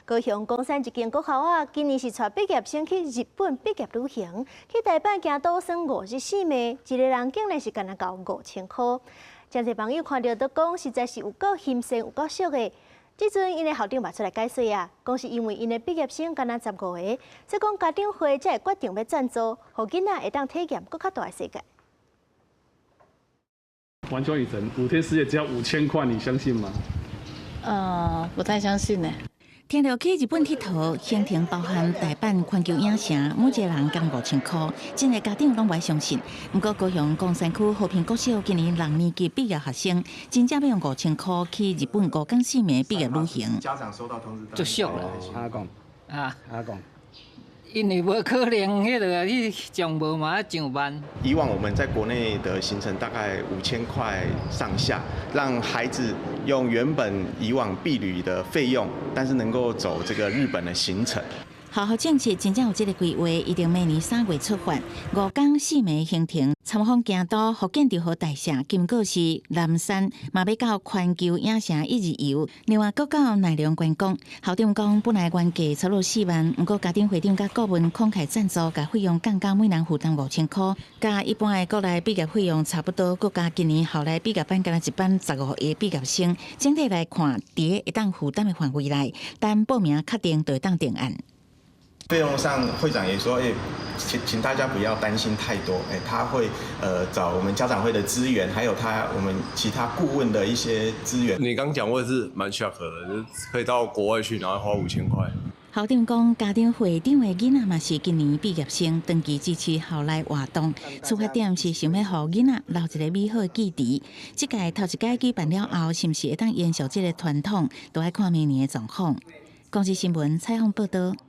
高雄岡山一間國校啊，今年是帶畢業生去日本畢業旅行，去大阪京都耍5日4暝，一個人竟然是干焦夠5000箍。真濟網友看著都講，實在是有夠心酸，有夠俗的。這陣𪜶的校長嘛出來解說啊，講是因為𪜶的畢業生干焦十五個，所以講家長會才會決定欲贊助，予囡仔會當體驗閣較大的世界。環球影城5天4夜只要5000塊，你相信嗎？不太相信呢。聽著去日本𨑨迌，行程包含大阪環球影城，每一個人共5000箍，真濟家長攏袂相信。毋過高雄岡山區和平國小今年六年級畢業學生，真正欲用五千箍去日本5天4暝畢業旅行。家長收到通知就俗了。阿講啊，阿講。因為無可能，彼個去上無嘛上萬。以往我們在國內的行程大概5000塊上下，讓孩子用原本以往畢旅的費用，但是能夠走這個日本的行程。學校證實真正有這個規劃，預定明年3月出發，5天4暝行程，參訪京都、伏見稻荷大社、金閣寺、嵐山，嘛欲到環球影城一日遊。另外，閣到奈良觀光。校長講，本來原價差不多4萬，毋過家長會長佮顧問慷慨贊助，共費用降到每人負擔五千箍，佮一般的國內畢業費用差不多。閣加今年校內畢業班干焦一班15個畢業生，整體來看，佇會當負擔的範圍內，等報名確定就會當定案。費用上，會長也說，欸，請大家不要擔心太多，欸，他會找我們家長會的資源，還有他我們其他顧問的一些資源。你剛講我也是蠻 shock 的，就可以到國外去，然後花5000塊。校長講，家長會長的囡仔嘛是今年畢業生，長期支持校內活動，出發點是想欲予囡仔留一個美好的記憶。這屆頭一屆舉辦了後，是毋是會當延續這個傳統，都愛看明年的狀況。公視新聞採訪報導。